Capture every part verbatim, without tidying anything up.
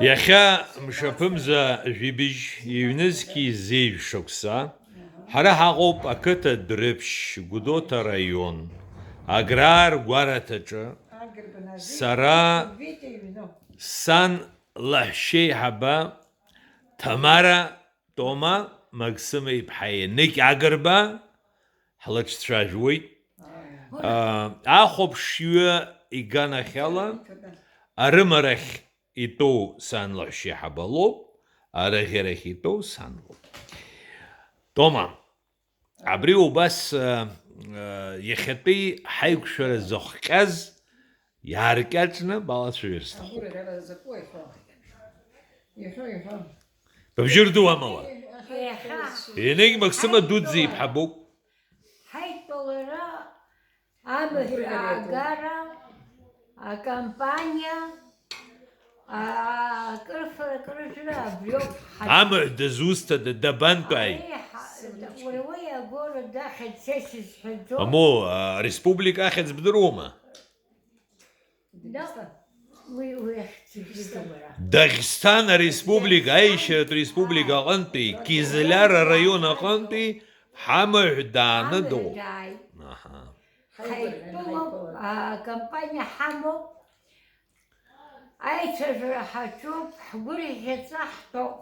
Иахьа мшаԥымза жәибжь, ҩнызқьи зеижә шықәса, ҳара ҳаҟоуп ақыҭа Дәрыԥшь, Гәдоуҭа араион, Аграа ргәараҭаҿы, сара, сан лаҳәшьеиҳаба Ҭамара, Тома, Максым иԥҳа Еник Агрба, ҳлаҿцәажәуеит. Аа, ахәаԥшҩы иганахьала арымарахь итәоу сан лаҳәшьеиҳаба лоуп, арыӷьарахь итәоу сан лоуп. Тома, абри убас, а, а, иахьатәи ҳаиқәшәара зыхҟьаз иааркьаҿны балацәажәар сҭахуп. Агәырӷьара закәу иҳәо? Иҳәо, иҳәо. Быбжьы рдуама уа? Иахьа. Еник Максыма дуӡӡа иԥҳа боуп. Ҳаидтәалара, амаҳә аагара, акампаниа, а-, акрыфара, акрыжәра, абриоуп ҳа-, Амаҳә дызусҭада, дабантәааи? Ари ҳа-, уара уи агәара дахьыӡ са исызҳәаӡом. Аму, а, ареспублика ахьӡ бдыруама? Дагестан. Уи, уи ахьӡ-, Дагестан ареспублика, аишьаратә республика аҟынтәи Кизляр араион аҟынтәи ҳамаҳә дааны дыҟоуп. Ҳамаҳә дааит. Аҳа. Ҳаидтәалоуп, акомпаниа ҳамоуп, аицәажәара ҳаҿуп, ҳгәырӷьаҵәа ҳтәоуп.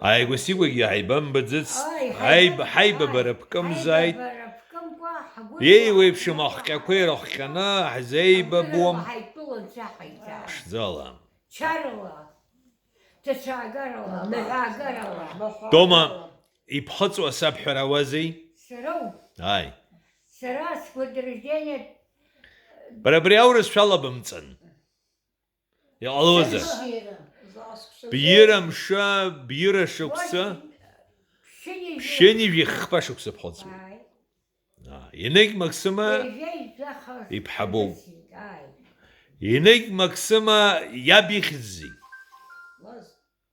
Ааигәа-сигәагьы ҳаибамбаӡацт, Ааи, ҳаиб-, ҳаибабара ԥкымзааит. Ҳаибабара ԥкымкәа ҳгәырӷьаҵәа Еиуеиԥшым ахҟьақәа ирыхҟьаны ҳзеибабуам. Ҳаидтәалон цәаҳәаҩӡа. Ԥшӡала. Чарала, ҭацәаагарала, маҳәаагарала. Тома, иԥхыҵуа сабҳәарауазеи? Сароу? Ааи. Сара сгәы дыржьеит. Бара абри аурыс шәалабымҵан. Иҟалозар? Бзиара. Бзиара мшы, бзиара шықәса. Ԥшьынҩажәи хԥа шықәса ԥхыӡуеит. Ааи. Аа, Енегь Максыма Ҩажәа ижәаха иԥҳа боуп. Ааи. Енегь Максыма иаб ихьӡзи? Лаз.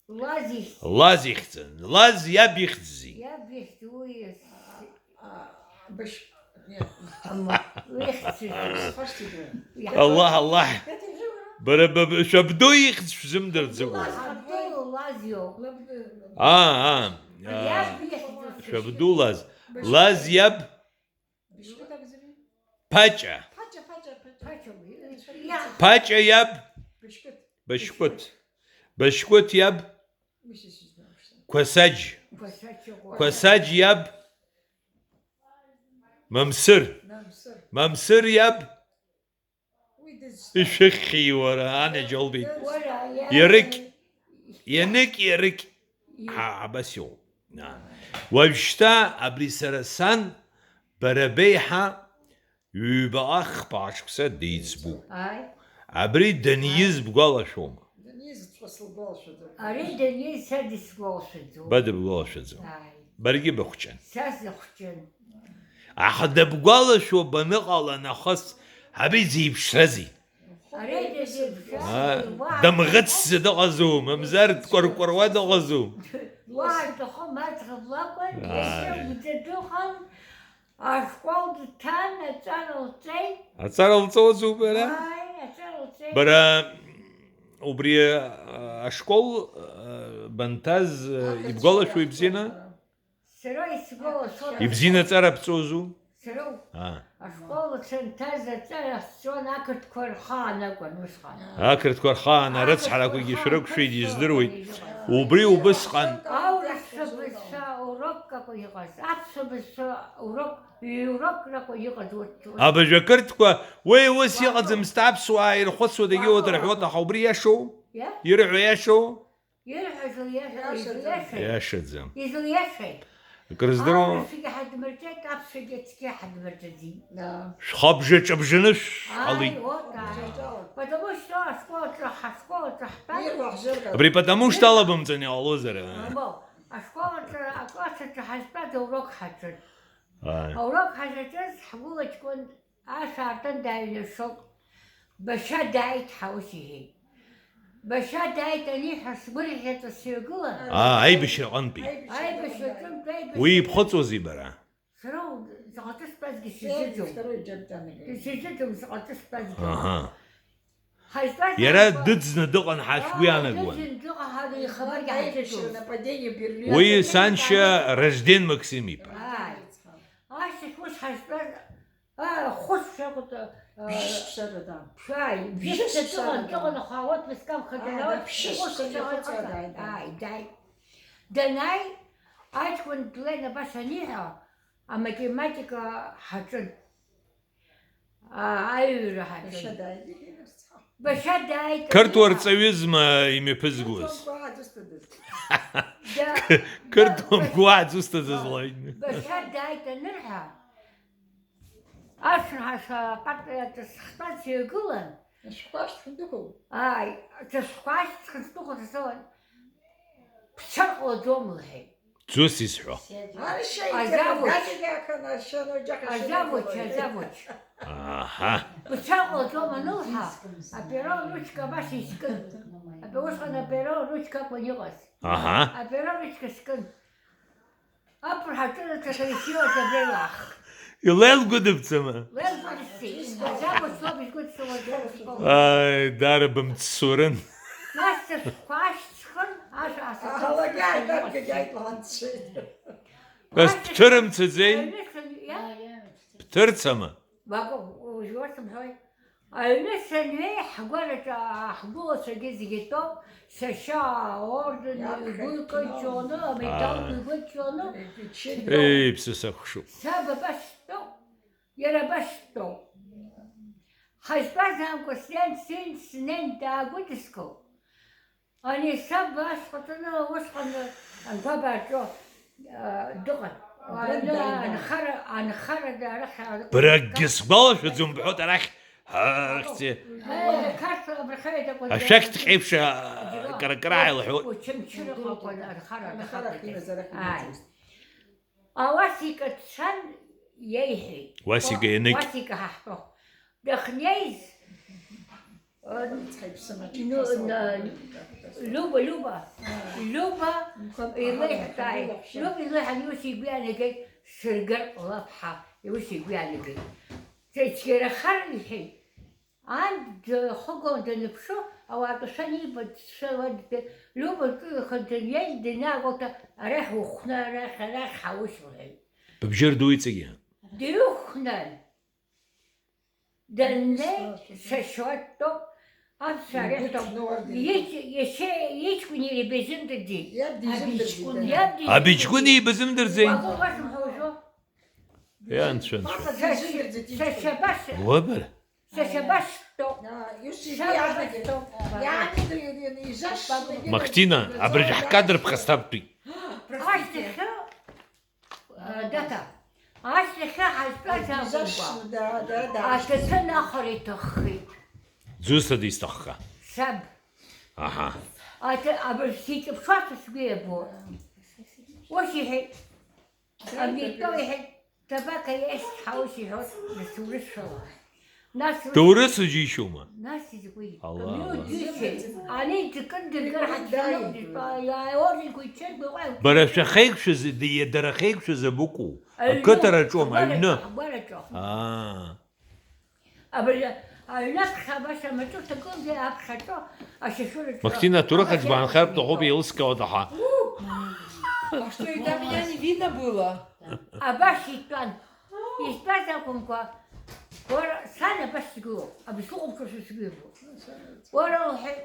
Лаз ихьӡ. Лаз ихьӡын. Лаз иаб ихьӡзи? Иаб ихьӡ уи. А, а, быш-, нет. Ама, уи ихьӡ. Спасибо. Аллаҳ, Аллаҳ. Бара баб-, шәабду ихьӡ шәзымдырӡыкәа. Лаз, Абдул Лаз иоуп. Аа, аа. Иаб ихьӡ. Шәабду Лаз. Лаз иаб? Бышкәыт акәзар? Ԥаҷа. Ԥаҷа, Ԥаҷа, Ԥаҷа. Ԥаҷа уи. Иа. Ԥаҷа иаб? Бышкәыт. Бышкәыт. Бышкәыт иаб? Мисис Ижьнауш. Қәасаџь. Қәасаџь иҟоуп. Қәасаџь иаб? Мамсыр. Мамсыр. Мамсыр иаб? Уи дызшьҭоу. Ишәыхьи, уара, анаџьалбеит. Уара, иа-, Иарыкь, ианык иарыкь. Иа-, Ҳа, абас иҟоуп. На. Уажәшьҭа абри сара сан, бара беиҳа ҩбаҟа-хԥаҟа шықәса деиҵбуп. Ааи. Абри даниз бгәалашәома? Даниз ҵәҟьа сылгәалашәаӡом. Ари даниз са дысгәалашәаӡом. Ба дыбгәалашәаӡом. Ааи. Баргьы быхәҷын. Са сыхәҷын. Аха дыбгәалашәо баныҟала нахыс, абри дзеиԥшрызеи? Ари дызеиԥшраз, Аа, уаҳа дымӷыцӡа дыҟазу, мамзар дкәаркәаруа дыҟазу? Уаҳа дҭахом аӡӷаб лакәын, Ааи. Иашьа гәӡа дыҟан, ашкол дҭан, аҵара лҵеит. Аҵара лҵозу бара? Ааи, аҵара лҵеит. Бара убри, а, ашкол, а, банҭаз, а, Ақырҭшәа. Ибгәалашәои бзианы? Сара исгәалашәоит. Ибзианы аҵара бҵозу? Сара. Аа. Ашкол санҭаз аҵара сҵон ақырҭқәа рхаан акәын усҟан. Ақырҭқәа рхаан арыцҳарақәагьы Ақырҭқәа шәрықәшәеит, рхаан издыруеит. Убри убысҟан. Аурысшәа бызшәа урокк акәын иҟаз, аԥсуа бызшәа урок, ҩ-урокк ракәын иҟаз урҭ. Абыржә ақырҭқәа, уи ус иҟаӡамызт, аԥсуаа ирхәыцуа дагьыуеит рҳәоит, аха убри иашоу? Иа? Ирҳәо иашоу? Ирҳәаз лиашоу, Иашаӡам. Излиашаз. Иашаӡам. Излиашаз. Акрыздыруама? Аурысгьы ҳадмырҵеит, аԥсшәагьы ацқьа ҳадмырҵаӡеит. Да. Шәхабжа ҿабжаны шәҟалеит. Ааи, вот, ааи. Потому что ашколаҿы, ҳашколаҿы ҳтәан. Ируа ҳзыргаз. Абри потому что алабымҵан иҟалозар. Амал, ашколаҿы, аклассаҿы ҳазтәаз аурок ҳаҿын. Ааи. Аурок ҳазаҿыз ҳгәылаҷкәын Ашә аартын дааҩнашылт. Башьа дааит ҳәа ус иҳәеит. Башьа дааит аниҳәа, сгәырӷьаҵәа сҩагылан. Аа, аибашьра аҟынтәи. Аибашьра аҟынтә аибашьра. Уи ибхыҵуазеи бара? Сара у-, заҟа тәы стәазгьы сизыӡом. Второй џьаб данагеит. Сизыӡом, заҟа тәы стәазгьы. Аҳа. Ҳазтәаз Иара аамҭа дыӡны дыҟан ҳәа шәгәы Аа, иаанагон. Дыӡны дыҟан ҳәа ихабаргьы ҳаиҭеиҳәеит. Нападение Берлина. Уи Нападение саншьа Берлина. Рожден Максим иԥа. Ааи. Ашьҭахь ус ҳазтәаз, аа, хәышықәса акәын, аа, Бжьышықәсара, да. Шәааи, бжьышықәса Бжьышықәсара, дыҟан, да. Дыҟан, аха ауат мыскам Аа, хадара, да, бжьышықәса хәышықәса дыҟан, дааит, да. Ааи, дааит. Данааи, аҷкәын длеины абас аниҳәа, аматематика ҳаҿын. Аа, аҩра ҳаҿын. Башьа дааит, иҳәеит. Башьа дааит, Қырҭуа анырҳәа. Рҵаҩызма имҩаԥызгоз? Қырҭуа мгәы аӡәызҭадаз. Да. Қырҭуа мгәы аӡәызҭадаз Ба-, лоуит. Башьа дааит анырҳәа, ашырҳәа сапатиаҿы схтәаз сҩагылан. Ашәҟәы ашьҭахь дықәуп. Ааи, сышәҟәы ашьҭахь сдәықәлан сыцәан. Бцар ҟалаӡом, лҳәеит. Ӡус исҳәо. Азавуч. Азавуч, азавуч. Аҳа. Бцар ҟалаӡом анылҳәа, аперо ручка абас искын. Абри усҟан аперо ручка акәын иҟаз. Аҳа. Аперо ручка скын. Апыр ҳаҿынаҭахьан исиуаз абри лах. Илеилгәыдыбҵама? Леилгәыдысҵеит. Азавуч лаб изгәыдсылоз. Ааи, дара бымццурын. Нас сышәҟәы ашьҭхын, ашә аасыртын. Аҳалагьы ааит, адгьагьы ааит, ланцәеит. Нас ашьҭахь бҭырымцаӡеи? Аҩны сынҩеи, Бҭырцама? Баго, уажәы уасымҳәои? Аҩны сынҩеи, ҳгәараҿы ҳгәылацәагьы зегьы тәоуп, сашьа аорден Иаԥхьа игәы кынҷоны, амедалқәа Ааи. Игәы кынҷоны. Иччеит. Еи, иԥсы сахәшуп. Саб абас дтәоуп, иара абас дтәоуп. Ҳазтәаз аамҭа снеин, снеин, снеин даагәыдыскылт. Ани саб ашҟа ҵаны усҟан анқәабаа рҿы, а, дыҟан. Абра Аны-, дааины. Анхара, анхарада арахь ала Бара акгьы сгәалашәаӡом бҳәоит арахь. Арахьӡи. Э, Қарҭ абрахьы еиҭакәын Ашәақь дааины. Ҭҟьеиԥш, а, Џьара, кара-кара ааилаҳәоит. Очамчыра ҟалқәан анхара Анхара ахьыныз арахь Ааи. Имаӡамызт. Ауасика дцан иеиҳәеит. Уасика ианык. Уасика ҳаҳтәы. Дахьнеиз, э, ну, на, Люба, Люба, Люба илеиҳәааит. Люба илеиҳәан, ус игәы иаанагеит, сыргар ҟалап ҳәа, ус игәы иаанагеит. Цәгьарахар иҳәеит. Ан дхыгон даныԥшы, ауаа атәашәа аниба, дцәа-, уа дтәа-, Люба лҿы ихынҳәны днеин, данаагәалҭа, арахь ухәны, арахь, арахь ҳаус лҳәеит. Быбжьы рдуеит зегьы. Дҩыхәнан даннеи, сашьуа дтәоуп, аԥсуаа рахьтәоуп. Игәы ҭәны уа дынхоит. Иҷ-, иашьа иҷкәын иара ибеизымдырӡеит. Иаб дизымдырӡеит, Абиҷкәын. Иаб дизымдырӡеит. Абиҷкәын ибазымдырӡеи? Уаҟа уасымҳәозу? Ианцәа, анцәа. Сашьа-, сашьа баша. Уабар? Сашьа баша дтәоуп. Мактина, абыржә ҳкадр ԥхасҭартәит. Ашьҭахьы, а, Даҭа, ашьҭахьы ҳазтәаз акәымкәа, аҭаҭын ахәара иҭаххеит. Ӡусҭада исҭахха? Саб. Аҳа. Аҭа-, абыржә сиҿаԥшуа сгәы иабо. Ус иҳәеит. Амитто иҳәеит, табака есть, ҳаус иҳәоит, нас урысшәала. Нас урыс- Доурысу џьишьома? Нас изакәи? Аллах, Амиу Аллах. Џьишьеит. Ани дыкын дыргар ҳаҽны, иааиуазеи гәыҷын, гәыҟәа. Бара шәахеиқәшәаз, ди-, дара ахеиқәшәаз абыкәу? Аҩны. Ақыҭараҿома, аҩны? Агәараҿы. Аа. Абри аҩнаԥхьа абас амаҵурҭа кылзар аԥхьаҿы ашьашәыраҿы Мактина, аҭоурых аҿы баанхар бҭахуп, еилыскаауа даҳа. А что, и там меня не видно было? Абас итәан. Итәаз акәымкәа, уара, сан абас сгылоуп, абри сыҟоуп ҳәа сгәы иабо. Уара, лҳәеит,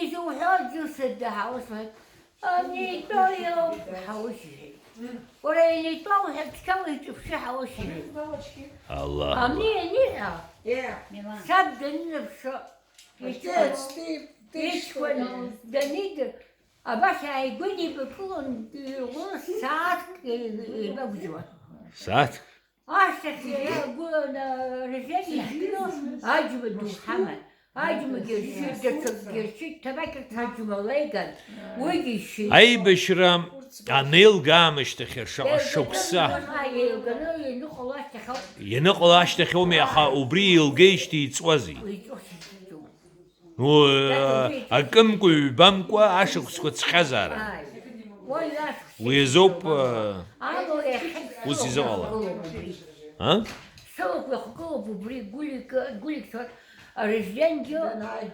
изуҳәо џьусыр даҳауасуеит. Ани итәоу иоуп, ҳаушьыжьит. Уара, ианитәоу ҳәа цқьа уиҿыԥшы, ҳаушьыжьит. Аллах. Ани ианиҳәа, саб данынаԥшы, иҷкәын данидыр, абас ааигәаны ибакылон, иҟәын сааҭк еибагәӡуан. Сааҭк? Ашьҭахь иара агәы на-, Режен ибжьы аџьма ду ҳаман. Аџьмагьы ршьит, даҽакгьы ршьит, ҭабақьырҭ аџьма леиган, уигьы ишьит. Аибашьра анеилга аамышьҭахь шаҟа шықәса. Еилганы, еилганы ианыҟало ашьҭахь ауп. Ианыҟало ашьҭахь ауми, аха убри еилгеижьҭеи иҵуазеи? Иҵуашьа иҵу. Ну, э, акымкәа, ҩбамкәа ашықәсқәа ҵхьазаара. Ааи. Уи азоуп, э, Ало иахьа ус изыҟала. Сылақәа ихгылоуп убри. А? Сылақәа ихгылоуп убри, гәылик, гәылик цоит. Арезидентгьы данааи,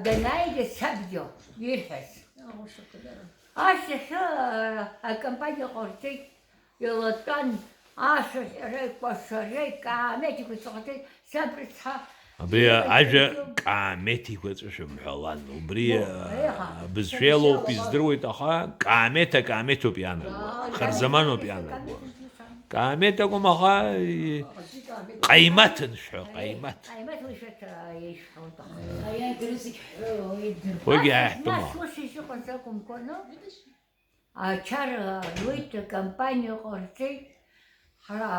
данааигьы сабгьы ирҳәаз. Аушақәа дара. Ашьҭахьы, а, акомпаниа ҟарҵеит, илатәан ашәаҳәареи, кәашареи, каамеҭ иқәҵахаҵеит, саб рыцҳа. Абри ажәа каамеҭ еиқәаҵәа шәымҳәалан, убри, ну, еиҳа, абызшәа иалоуп, издыруеит, аха каамеҭ акаамеҭоуп иаанагауа, харзаманоуп иаанагауа. Каамеҭ акәым, аха, и-, ҟаимаҭын шәҳәа, ҟаимаҭ. Ҟаимаҭ уи шәаҭ, а, ишәҳәоит, аха. Аиааира зегь ҳҳәо идыр. Уигьы нас, ааҳәтәума? Нас ус ишыҟаз акәымкәаны, ачара руеит, акомпаниа ҟарҵеит, ҳара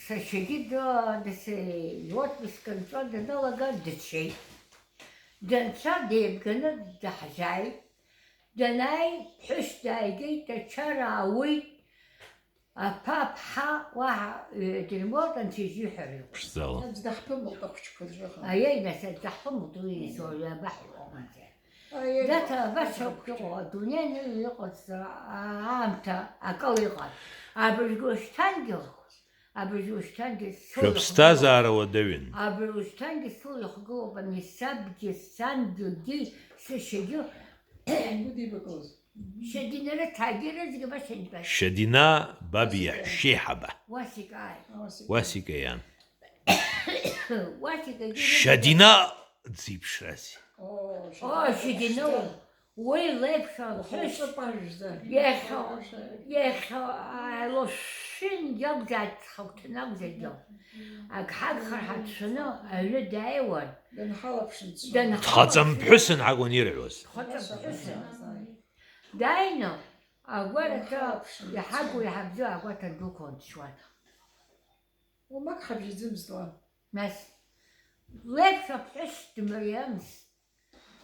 сашьагьы ды-, дасы-, иотпуск анҵәа даналага дыцәеит. Данца деибганы даҳзааит. Данааи, ԥҳәыс дааигеит, ачара аауеит. Аԥа, аԥҳа, уаҳа, э, дырмоут, анцәа изиҳәар иҟоуп. Ԥшӡала. Аӡә даҳԥымлоит ахәыҷқәа аӡәы аха. Аиеи, нас, аӡә даҳԥымлоит, уи изоуҩы абаҳәа иҟоуп, анцәа. Аиеи, Даҭа, абас ауп иҟоу, адунеи аныҩ иҟаз, а-, аамҭа акала иҟан. Абыржәгьы ушьҭангьы, абыржәгьы ушьҭангьы сылахәгылоуп. Шәыԥсҭазаара уадаҩын. Абыржәгьы ушьҭангьы сылахәгылоуп, ани сабгьы, сангьы, ди, сашьагьы. Иагәыдибакылоз. Шьадина рыцҳагьы рызегьы башьынтәа. Шьадина баб иаҳәшьеиҳаба. Уасик, ааи. Уасик. Уасика иан. Уасик егьи рызегьы. Шьадина дзеиԥшрази? О, О, Шьадина. Шьадина. Уи леиԥш аԥҳәыс. Ухаҿы пажәӡа. Иахьа, Ухаҿы. Иахьа, а, лошәин иакәзааит, ҳагәҭаны акәзаргьы. Ак ҳагхар ҳацәшәаны аҩны дааиуан. Дынҳалаԥшын дцон. Дынҳалаԥшын. Дхаҵамԥҳәысын ҳакәын ирҳәоз. Дхаҵамԥҳәысын. Дааины, агәараҭа иҳагу иҳабду агәаҭа дуқәа унҭшьуан. Уамак ҳабжьаӡымызт уа. Нас, леиԥш аԥҳәыс дмариамызт.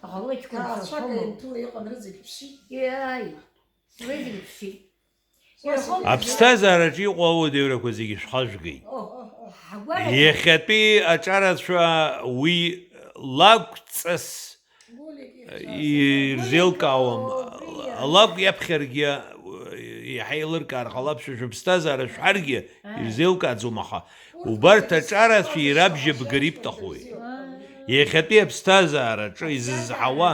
Аха лыҷкәын ҭаацәак сылхымызт. Аинҭыла иҟан, рызегь ԥшит. Иааи, рызегь ԥшит. Ирхылҵыз. Аԥсҭазаараҿы иҟоу ауадаҩрақәа зегьы шәхажәгеит. О, о, о. Ҳгәараҭа. Иахьатәи аҿарацәа уи лакәҵас ирзеилкаауам. Алакә иаԥхьаргьы, еиҳа еилыркаар ҟалап, шәа шәыԥсҭазаара шәҳәаргьы, ирзеилкааӡом, аха убарҭ аҿарацәа ирабжьыбгар ибҭахуи? Иахьатәи аԥсҭазаараҿы изызҳауа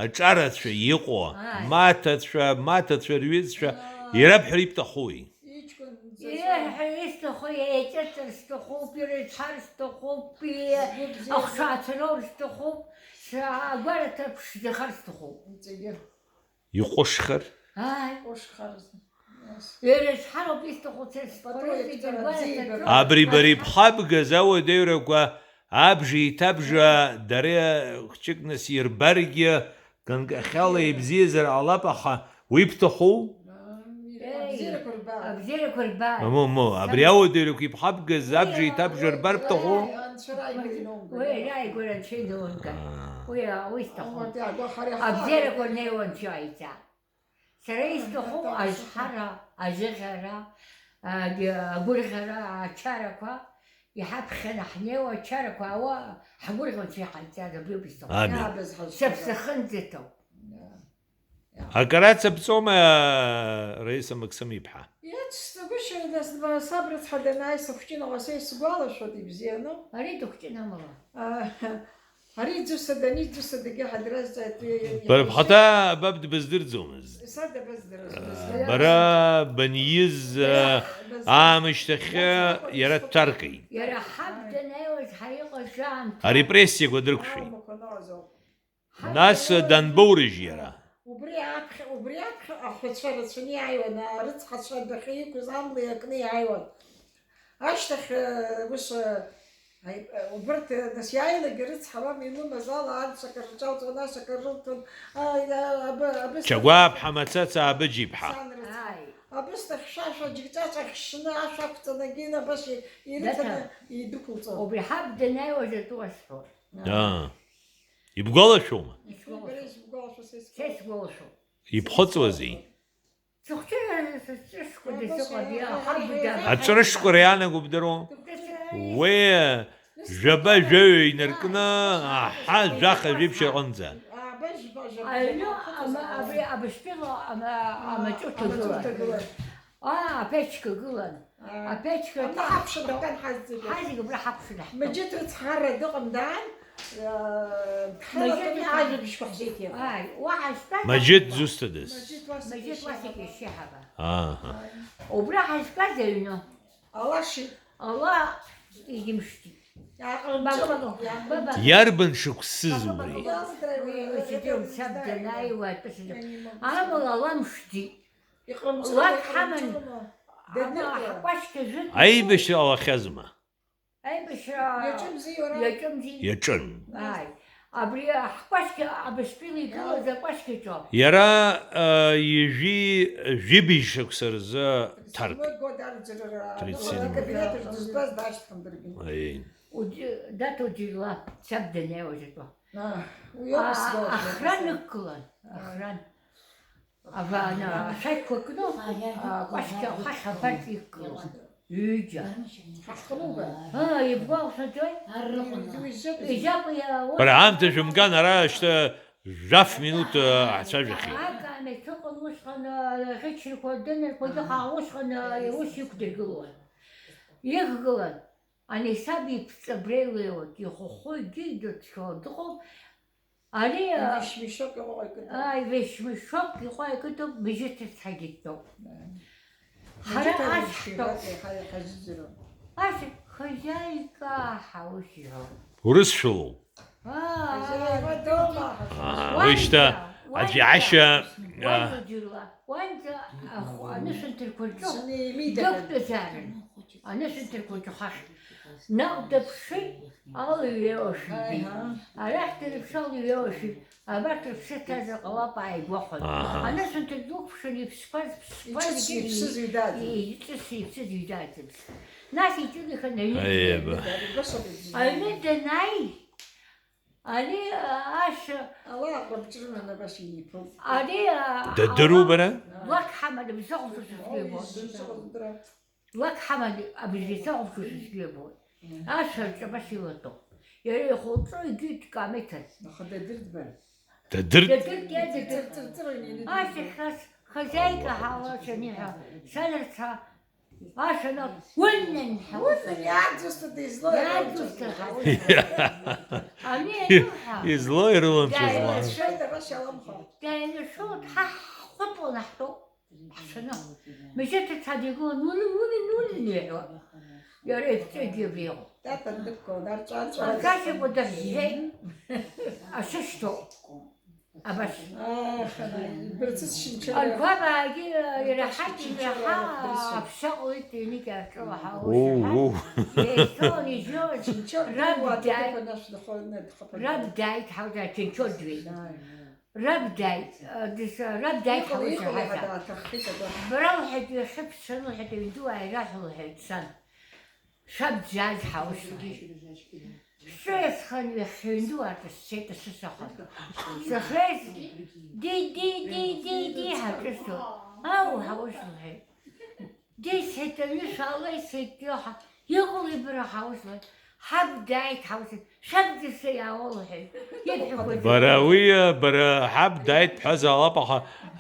аҿарацәа иҟоу, маҭацәа, маҭацәа рҩызцәа ирабҳәар ибҭахуи? Иҷкәын Еҳ, исҭаху, еиҵыҵыр сҭахуп, ирыцҳар сҭахуп, и-, згәы бзиа ахшацәа роур сҭахуп, с-, агәараҭа ԥшӡахар сҭахуп. Иҵегьы. Иҟәышхар? Ааи. Иҟәышхар. Ирыцҳароуп исҭаху, са сҟарыцегь ргәараҭаҿы. Абри бара ибхабгаз ауадаҩрақәа абжеи иҭабжа дара хәҷык нас ирбаргьы, Ганкахьала ибзиазар ҟалап, аха уи бҭаху? Еи, абзиарақәа рбааит. Абзиарақәа рбааит. Мамоу, мамоу, абри ауадаҩрақәа иԥхабгаз абжа иҭабжа рбар бҭаху? Уи, анцәа рааигәара иноумгар. Уи рааигәара анцәа иноумгар. Аа. Уи, уи сҭахуп. Абзиарақәа рнеиуа анцәа иаиҵа. Сара исҭаху азҳара, азыӷьара, агь-, агәырӷьара, ачарақәа, иҳаԥхьаны ҳнеиуа ачарақәа аауа, ҳгәырӷьо анцәа иҟаиҵаз абриоуп исҭаху. Амин. Иаабаз ҳазшаз. Сыԥсы ахынӡаҭоу. Акараца бҵоума, Раиса Максым-иԥҳа? Иацсҵагәышьоит, нас, саб рыцҳа данааи сыхәҷын, ҟасеи сгәалашәоит, ибзианы. Ари дыхәҷын амала. А, Ари Ӡуса дани, Ӡуса дагьы ҳадразҵааит, уи, уи, Бара уи, бхаҭа баб дбыздырӡомызт. Са дабыздырыз, Аа, быздырыз. Бара баниз, Бара аа, быздыр-, аамышьҭахьы иара дҭаркит. Иара ҳаб данааиуаз ҳара иҟаз аамҭа. Арепрессиақәа дрықәшәеит. Аумақәа ноуазоуп. Ҳаб Нас данааиуаз данбоурыжь иара? Убри аԥхьа, убри аԥхьа ахәацәа рацәаны иааиуан, арыцҳацәа адәахьы иқәыз амла иакны иааиуан. Ашьҭахь, э, ус, э, аи-, э, убарҭ, э, нас иааилагьы рыцҳауама, илымаз ала анцәа акыр рҿалҵон, ас акыр рылҭон, а, иа-, абы, абы Чагәаԥҳа Мацаца Абыџь-иԥҳа. Сан рыцҳа. Ааи. Абысҭа хьшәашәа џьыкҵәаҵәа хьшьны ашә ақәҵаны, агьина абас и-, ирыҭаны Даҭа, идәықәылҵон. Убри ҳаб данааиуаз атәы уасҳәоит. Аа. Ибгәалашәома? Исгәалашәом. Исгәалашәом. Са исгәалашәом. Ибхыҵуазеи? Сыхәҷы, сыхәҷышқәа дазыҟади, ахаб даб-, Аҵәрышкәара иаанагоу бдыруоу? Уи жәаба-жәаҩа инаркны, аҳа, жәаха-жәиԥшь аҟынӡа. Аҩны ама-, абри абыстәыла ама-, амаҵурҭа гылан. Аа, аԥечка гылан. Аԥечка. Абра ҳакәшан ҳазегьы. Ҳазегьы абра ҳакәшан ҳтәан. Мыџьыҭ рыцҳара дыҟам, даан, Маџьыт иаҳәа. Ааи, уа ҳазтәаз Маџьыт аҳәа. Зусҭадаз? Маџьыт Уасик иашьа ҳаба. Ааҳа. Убра ҳазтәаз аҩны. Алаши. Ала игьымшьҭит. Иааҟарымҵо. Баба, баба. Иарбан шықәсыз убри? Уи саб данааиуа атәы сыда. Амала ала мшьҭит. Иҟарымҵо, лак ҳаман. Иҟарымҵо. Ама ҳакәашьҭа жәытә. Аибашьра ҟалахьазма? Аибашьра иаҿымзи, уара? Иаҿымзи. Иаҿын. Ааи. Абри ҳкәашьҭа, абыстәыла игылаз акәашьҭаҿы. Иара, а, ҩажәи, жәибжь шықәса рзы ҭарк. Седьмой год арӡырара, тридцать седьмой. Акабинет аҿы дызтәаз дашьҭан даргьы. Аиеи. Уди-, Даҭо Џьырла, саб данеиуаз атәы. А, уи ауп. А, исгәалашәоит, ахран исгәалашәоит. Ықәгылан, ахран. Ава-, ана, ашәақьқәа кны, а, кәашьҭа ахахь абарҵа иқәгылон. Ҩыџьа. Ҳахҭнуга? Аа, ибгәалашәаӡои? Ар рыҟәынӡа. Изакәи, а, ус Бара, аамҭа шәымган, ара шьҭа жәаф минуҭ, а, ҳцәажәахьеит. Акамеҭ ыҟан усҟан, а, аӷьычрақәа, адынрқәа, иҟан усҟан, а, ус иқәдыргылон. Иқәгылан. Ани саб иԥҵа абра илеиуеит, ихәыхәы егьи дыцәо дыҟоуп. Ари, а, Вещмешок иҟоуп, икыдуп. Ааи, вещмешок иҟоуп, икыдуп, бжьы ҭыцҳагьы дтәоуп. Ааи. Ҳара бжьы ҭыцҳагьы ашьҭоуп. Ҳа-, ҳазыӡырҩуам. Ас хозяйка ҳаус иҳәоуп. Урысшәалоуп. Аа, хозяйка дома. Аа, уанӡа, уи шьҭа уанӡа, аӡәы иашьа, уанӡа аа. Џьырла, уанӡа ахә-, анышәынҭырқәа рҿы Зны имидаган. Дықәтәазаарын. Анышәынҭырқәа рҿы хахь. Наҟ дыԥшит, алҩеиуашәа ибеит. Аиҳа. Арахь дырԥшит, алҩеиуашәа ибеит. Абарҭ рыԥсы ҭазар ҟалап, ааигәахәын. Аҳа. Анышәынҭра дукәшан, иԥсқәаз, ԥсқәа Иҿыцу зегьы иԥсыз ҩдаӡам. Иҿыцу иԥсыз ҩдаӡамызт. Нас иҿынеихеит аҩны. Аиеба. Аҩны данааи, ари, а, ашьа Ала аҟәыбҷырман абас иниԥылт. Ари, а, Дадыруоу ала бара? Лак ҳамада, бзыҟәшәа сызгәеибо. Ой, зынӡа лдыра. Лак ҳаман абыржәы исахәаԥшуа сызгәы иабоит. Мм. Ашәа рҿы абас илатәоуп. Иара ихәылҵо егьи дкамеҭан. Аха дадырт бара. Дадырт? Дадырт, иа дадырт. Ҵыр-ҵыр-ҵыр ҳәа инеины Ашьҭахь дырт. Хаз-, хозяйка ҳауа шаниҳәа, санырца, ашәа нап, уҩнан ҳауа. Уҩнан, иаадусҭа дизлоу Иаадусҭа иаадусҭа. Ҳауа. Ами ануҳәа. Излоу ирылымшозма. Дааиршоит, абас иаламхо. Дааиршоит, ҳа ҳхәыҵуан ҳтәоуп. Ҳшаны, мыжьыҭа ҽадигылан, ули, ули, ули, иҳәон. Иара ибҿы егьи абри иҟоуп. Тата дықәгылан, арҵәарҵәара. Аркашьа кәадыр ҳәеит, ашышьҭоуп. Абас. Ах, бырҵыс шинчара. Аргәабаагьы, иара Аркашьа ҳаки, шинчара иара ҳа, бырсуп. Аԥша ҟалеит, ҩнык иарҿылаҳауа Уу, шаҳаҭ. Уу. Еихьоу, ижьоу, Шинчар раб дууа дааит. Дықәын ашә дыхоны дхыԥан. Раб дааит, ҳауҭаа, Чынчор дҩеит. Ааи, ааи. Раб дааит, а, дыс-, а, раб дааит, иҟало, ҳауит иҟало, иаҳәа иаҳәа. Даахьаҳәит, аха. Бара лҳәеит, уи ахьыԥшын лҳәеит, аҩнду ааира ҳәа лҳәеит, сан. Шәаб дзааит ҳаус лҳәеит. Сҿы иасхан ҩахьхьи аҩнду аартра сцеит, асы сахан. Сахьеиз, ди, ди, ди, ди, ди, ҳаҿысҭо. Ау, ҳаус лҳәеит. Дисҳәеит, аҩны шәаала, исҳәеит, иоҳа, иҟалеи бара ҳаус, ҳаб дааит ҳаус, шәаб дысса иаауа лҳәеит. Ибҳәақәа зегьы. Бара уи, бара ҳаб дааит бҳәазаалап, аха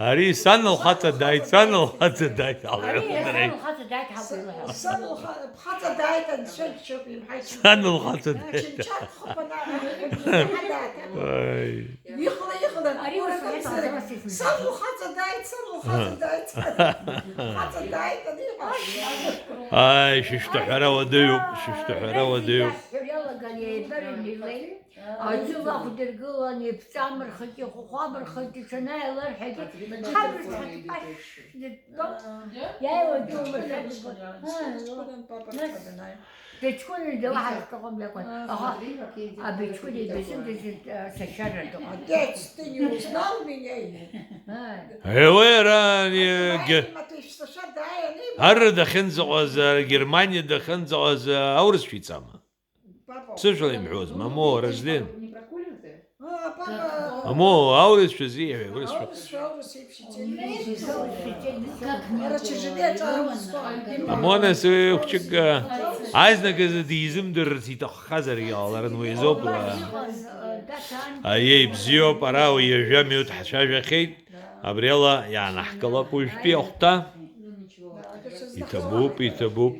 ари сан лхаҵа дааит, сан лхаҵа дааит, Ари алҳәон сан иара. Лхаҵа дааит ҳаб илҳәо. Сан лха-, бхаҵа дааит, анцәа џьшьоуп, имҳаит. Сан лхаҵа дааит. Чынчак хыԥаны, аҳ-, аҳ-, аҳ-, дааит. Ой. Иҟала, иҟала. Ари ус лҳәеит, ус лҳәеит. Сан лхаҵа дааит, сан лхаҵа дааит, сан лхаҵа дааит, аниҳәа. Ааи, шәышәҭаҳәара уадаҩуп, шәышәҭаҳәара уадаҩуп. Иаҳҳәар иалаган еибарыҩны илеит. Аӡы лахәдыргылан, иԥҵамырхеит, ихәхәабырхеит, иҽанааиларҳәагьы, ҳаб рҽаҭҟьашәа дтәоуп. Иааиуагьы умыршәа. Дыҷкәын дала ҳазҭахым иакәын. Аха абыҷкәын ибзиан дызит, а, сашьара дыҟан. Отец, ты не узнал меня? Ааи. Уи ара, ани, ге-, Германия, то есть, саша, да, и они ара дахьынӡаҟаз, ара Германия дахьынӡаҟаз, аурысшәа иҵама? Папа. Ԥсышәала имҳәоз, мамоу, Разден. Не прокуривает? А, папа. Мамоу, аурысшәа зиҳәеи, урысшәа? Аурысшәа, аурыс еиԥш иҵегь. Как Ара тяжелее, ца аурысшәа. Мамоу, нас уи хәҷык, а, азныказ дизымдырырц иҭаххазаргьы ҟаларын, уи азоуп, а. Аиеи, бзиоуп, ара уи ҩажәа минуҭ ҳцәажәахьеит, абриала иаанаҳкылап уажәтәи ахәҭа. Иҭабуп, иҭабуп.